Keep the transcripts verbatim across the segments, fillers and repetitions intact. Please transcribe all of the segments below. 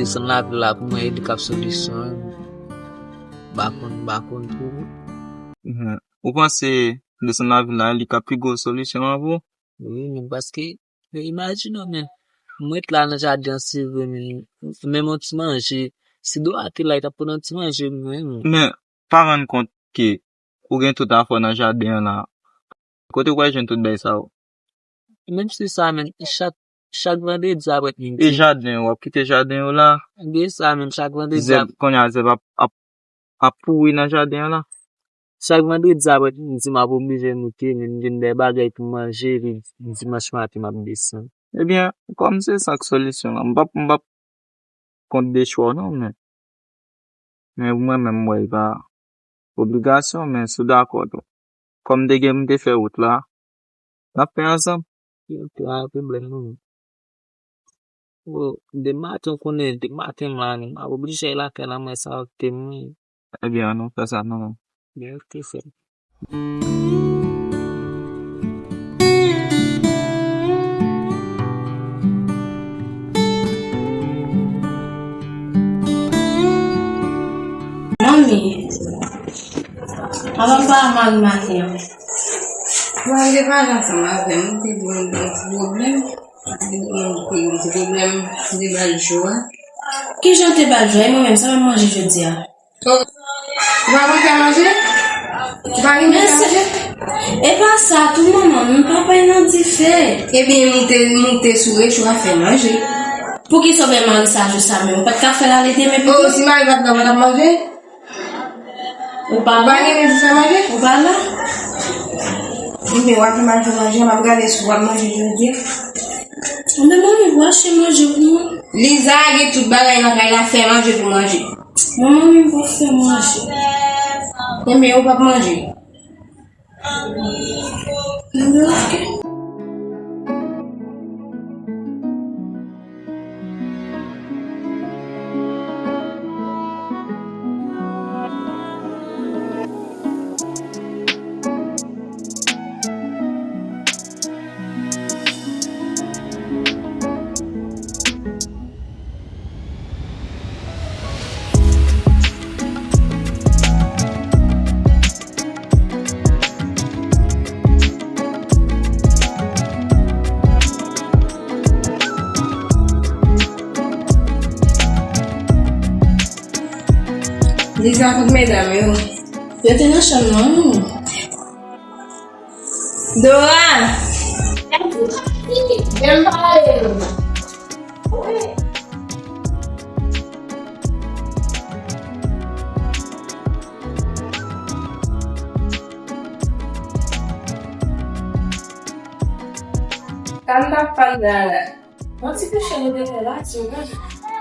desann lavil la pou mwen, e li k ap solisyon an. M pa konn, m pa konn pou ou. Mhm. Ou panse desann lavil la, li k ap pi gwo solisyon an pou ou? Wi, men paske, men imajine w, men. M ret la nan jaden an, se vre, men, menm yon ti manje, si dwa te la, li t ap pran yon ti manje pou mwen, men. Men, pa rann kont ke ou gen tout afè w nan jaden an la. Kote w pral jwenn tout bagay sa yo? Menm si sa, men, chak, chak vandredi apre midi. E jaden, w ap kite jaden yo la? Gen sa, men, chak vandredi. Zèb, ap- kounye a, zèb ap, ap, ap pouri nan jaden an la. Chak vandredi apre midi, m ap oblije moute, men m gen de bagay pou m manje, epi dimanch maten, m ap desann. Ebyen, kòm se sa k solisyon an, m p ap, m p ap kont de chwa w non, men, men pou mwen menm, m wè l pa obligasyon, men si w dakò tou. Kòm m te gen pou m te fè wout la, n ap fè ansanm. Yo, pa gen pwoblèm non. Bon, demen maten, w konnen, demen maten m la, m ap oblije al lakay la, m wè sa yo k te mwen. Ebyen, ann nou fè sa non. Ebyen, ok, frè m. Manmi, avan m pa al mari maten an. Mwen te pale ansanm avè m, te di m gen yon ti pwoblèm. Te di m gen yon ti pwoblèm, m te ba l jou a. Kijan w te ba l jou a? E mwen menm, sa m ap manje jodi a? Oh, ou pa konn fè manje? Ou pa renmen fè manje? E pa sa tou, manman, m pa pay nan dife. Ebyen, moute, moute sou recho a fè manje. Poukisa w bay mari sa jou sa menm? Ou pa t ka fè l ale demen pito? Oh, si mari pa t la, ou pa t ap manje? Ou pa la? Ou pa renmen di fè manje? Ou pa la? Ebyen, w ap fè manje, manje, m ap gade si w ap manje jodi a. Ebyen, manmi, wache manje pou mwen. Liza gen tout bagay nan kay la, fè manje pou manje. Manman, m pa fè manje. Ebyen, ou p ap manje. Ebyen, ok. Liza, kot medam yo? Yo te nan chanm nan, wi. Dora! Vin pale! Sa m t ap pale la. Yon ti kouche nou te fè la, ti wi.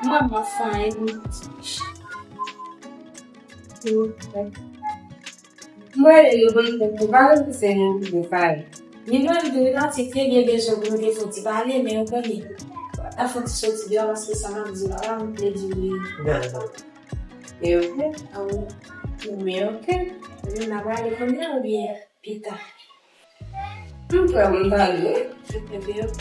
Mwen, mwen fayen pou ti kouche. Mwen, yo ban m tèt mwen, pa gen konsèy mwen pou yo pale. Li menm tou, li pati, te gen bezwen pou nou te fè yon ti pale, men ou konnen, n ap fè yon ti soti deyò, paske sa m ap di w la, m vle di wi. E ok? A wi. Men ok. Ebyen, n a prale kounye a oubyen pita? M prè pou m t ale, wi. Ebyen, ok.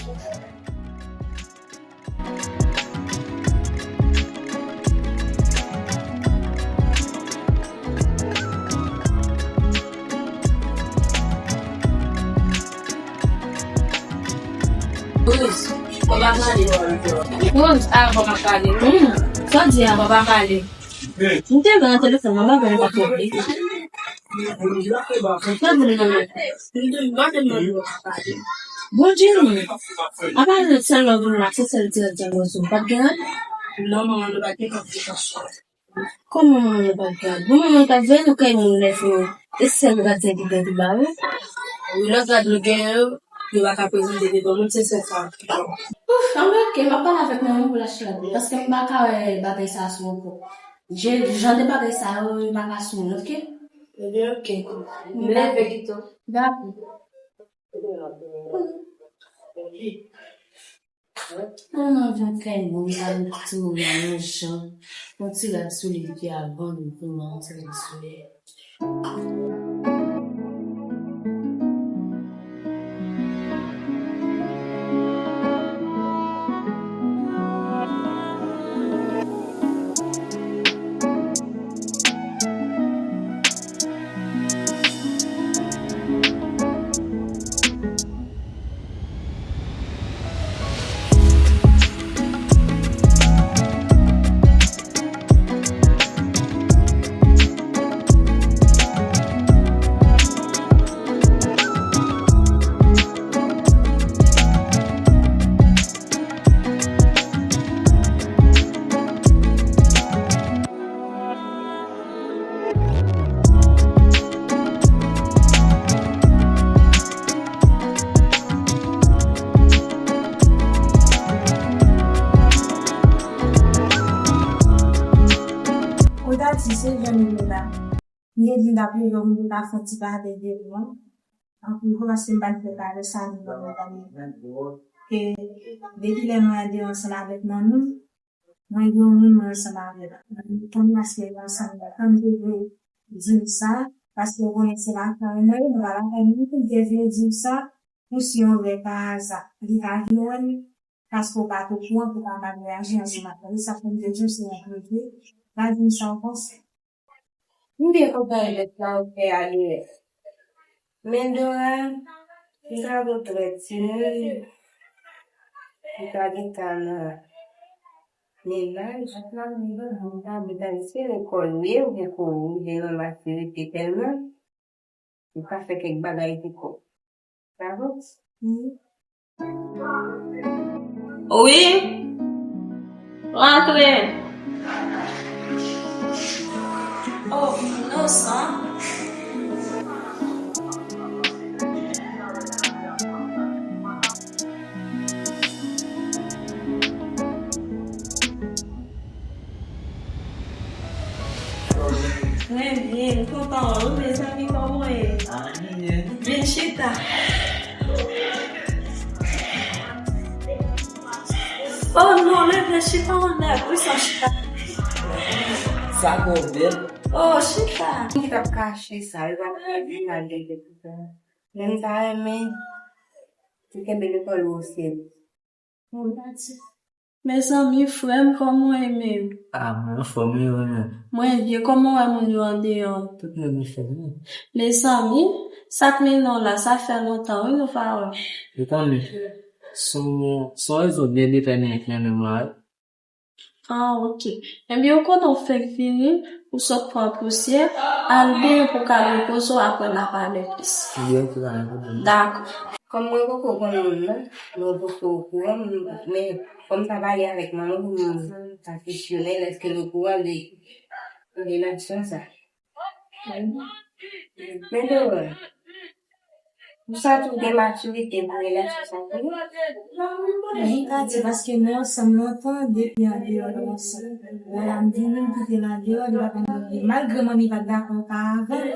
Rose, ou pa pale. Rose, a, bon, m ap pale. Hmm, sa w di a, bon, pa pale. M te wè nan telefòn nan, m pa konnen pa kote. Sa vle non, men. Bon, Jenny, apa sèl lè w vin la, se sèl ti rad sa w sou, pa t gen rad? Non, manman, nou pa t gen rad. Kòman manman nou pa t gen rad? Bon, manman t ap veye nou kay moun nèf yo. E sèl rad sa ki gen pi ba yo. Wi, lòt rad nou gen yo, yo pa ka prezante devan moun, se sèl sa. Ouf, anben, ok, m ap pale avèk manman pou l achte rad, paske m pa ka wè bagay sa sou yon kò. Je, jan de bagay sa yo, yo pa ka sou moun, ok? Ebyen, ok. M leve pito. Dakò. Mwen anvi yon kay moun la, yon ti moun la, yon jan. Yon ti rad sou li depi avan, li pou mwen, yon ti rad sou li. Se jan nou ye la. M te di m t ap rive, m te ka fè yon ti pale de mwen. Anpil fwa paske m pa t fè pale sa, nou konn tande. Ke depi lè mwen andeyò ansanm avèk manmi m, mwen gen yon moun mwen ansanm avè l. Mwen konn paske nou ansanm nan. Kan m te vle di l sa, paske ou konnen se lakay mwen, m pa lakay mwen, m te vle di l sa, pou si yon lè pa aza, li ta vin wè m, paske ou pa t okouran pou w pa mal reyaji ansanm avè l. Sa fè m te di w se yon prive. Pa di m sa w panse. M byen kontan lèt la ou fè a dèyè. Men Dora, li ta gon trèt timoun, li ta gentan nan mennaj, li ta gentan se lekòl wi, ou gen kou, ou gen nan matirite tèlman, ou ka fè kèk bagay pou kò w. Bravo. Wi. Rantre. Oh, inosan. Mwen byen, m kontan wè w, mezanmi, kòman w ye? Ah, m byen. Vin chita. Oh non, leve, chita anndan, wi, sa chita. Sa konvyen? Oh, chita. Ki t ap kache sa, yo pa t ap di sa, de, de, de, de. Menm ta renmen, ti kenbe lekòl ou oserye. Mezanmi, frè m, kòman w ye menm? Ah, mwen anfòm wi, mwen menm. Mwen byen, kòman w wè moun yo andeyò? Tout moun anfòm wi. Mezanmi, sa k mennen w la, sa fè lontan wi nou pa wè. Ou konnen, se yon, se yon rezon byen detèminan k mennen m la wi. Ah, ok. Ebyen, ou konnen w fèk vini, ou sot pran pousyè, al benyen pou w ka repoze w, apre n a pale plis. Byen, ok, pa gen pwoblèm. Dakò. Kòm mwen poko konn moun nan, mwen poko okouran, men fò m ta pale avèk manman pou m ta kesyone l, èske l okouran de, de relasyon sa. Men Dora, ou santi w gen matirite pou relasyon sa pou ou? Mwen ka di paske nou ansanm lontan depi andeyò nou ansanm. Lè a m vini m kite l andeyò, li pa konn mande. Malgre manmi pa t dakò pa avan,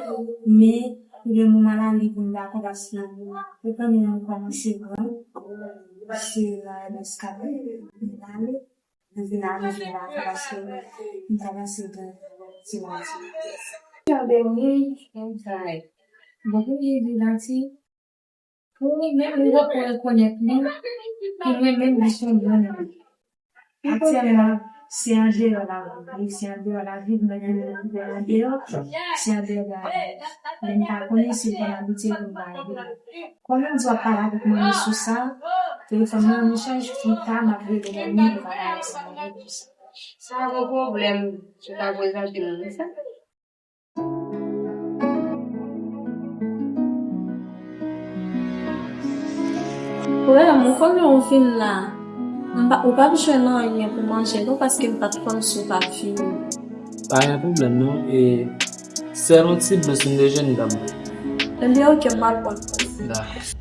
men pou le moman la li vin dakò paske ou konnen nou kòmanse gran. Se la M S K nou ale. M vin arive la paske m ta pase de ti mati. Jan beni, m travay. Bon, pou li di la ti, pou li menm, li poko rekonèt li, pou mwen menm, li se yon bon moun. Aktyèlman, se andeyò la viv, se andeyò la viv, mwen menm, mwen andeyò, se andeyò la viv. Men m pa konnen si l konn abitye pou m pa vini. Kòman m di w ap pale avèk manmi sou sa? Telefòn nan an chaj, pita m ap rele manmi pou m pale ansanm avè l sou sa. Sa pa gon pwoblèm, ou ka prezante m sa. Frè m, ou konnen ou vin la, m pa, ou p ap jwenn anyen pou manje non, paske m pa t konn si w t ap vini. Pa gen pwoblèm non, e sèl yon ti blens m te jwenn m t ap ba w. Ebyen, ok, m al pran. Dakò.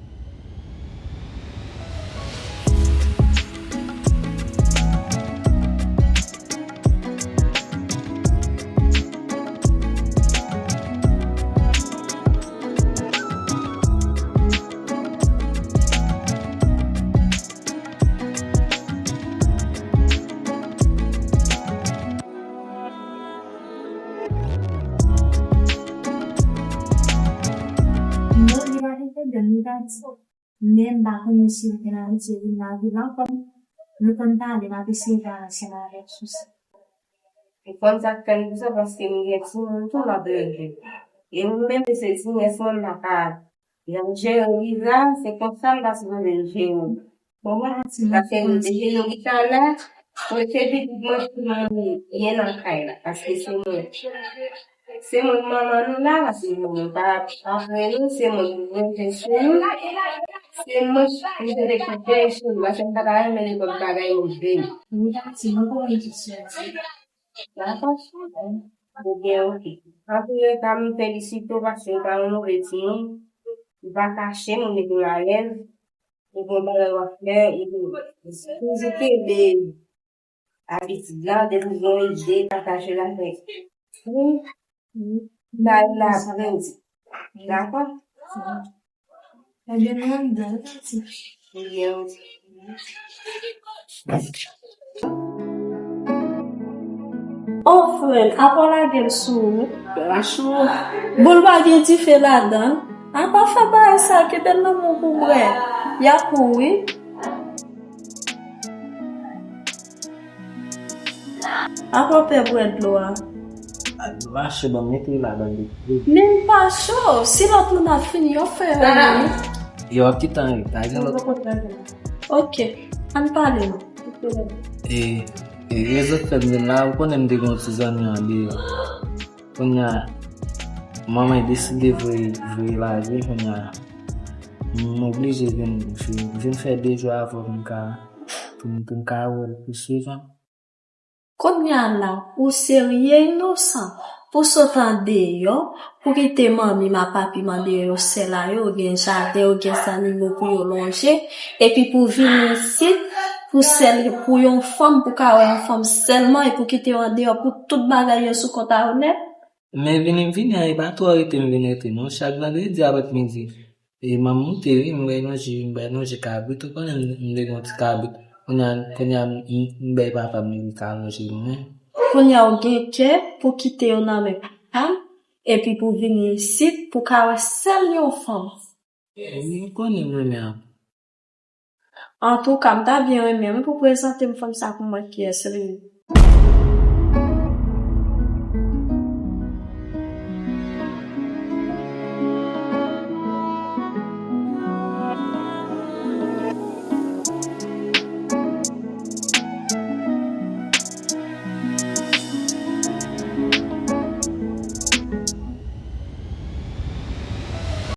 Non, li pa gen pwoblèm, li pa di. Men m pa konnen si l gen abitye vin lavil ankò. Nou konn pale, m ap eseye pale ansanm avè l sou sa. Ou konn sa k fè m di sa, paske m gen timoun tou m ap rele. E ou menm, se ti nyès mwen m pa ka jan m jere w viv la, se konsa m ta sipoze jere w. Konprann? Paske m te jere w talè, mwen se pitit mwen ki manmi ye nan kay la, paske se mwen. Se mwen k manman nou la, paske nou pa, pa frè nou, se mwen ki manje sou nou. Se mwen ki mete kout dèy sou nou, paske m pa ta renmen nenpòt bagay rive nou. Nou pati, nou konnen tout sa. Dakò. Ebyen, ok. Antouleka, m felisite w paske w pa yon move timoun. Ou pa kache, m mete w alèz. Ou gon bagay w ap fè, ou toujou kenbe abitid la, depi w gen yon ide, pataje l avèk Wi. Bay la, Brandi. Dakò? Ebyen, nou anndan, wi, tanti. Wi, wi. Oh, frè m, apa w lage l sou ou? Fè la cho. Bon, l pa gen dife ladan l. Apa fè bagay sa, kite l nan men w pou bwè. Y ap ou, wi. Apa w pè bwè dlo a? Dlo a cho, ban m mete l ladan l depi. Men l pa cho. Si lòt moun ap fini, yo fè yo, wi. Yo ap kite anyen, pa gen lòt. Ok, ann pale non. E, e rezon k fè m vin la, ou konnen m te gen yon ti zanmi andeyò. Kounye a, manman deside voye, voye lage, kounye a, m oblije vin, vin, vin fè de jou avè w pou m ka, pou m, pou m ka wè l pi souvan. Kounye a la, ou serye inosan, pou sot andeyò, pou kite manmi m ak papi m andeyò, yo sèl a yo, yo gen jaden, yo gen zannimo pou yo lonje, epi pou vini isit, pou sèl, pou yon fanm, pou ka wè yon fanm sèlman, e pou kite yo andeyò, pou tout bagay yo sou kont a yo nèt? Men vini m vini an, e pa twò rete m vin rete non. Chak vandredi apre midi, e manman moute, wi, m bay manje, m bay manje kabrit, ou konnen m, m te gen yon ti kabrit. Kounye a, kounye a, m, m bay papa m li ka manje mwen. Kounye a ou gen kè pou kite yo nan men papa m, epi pou vini isit, pou ka wè sèl yon fanm. Wi, ou konnen m renmen an. Antouka, m ta byen renmen wi pou prezante m fanm sa pou mwen kiyès li ye.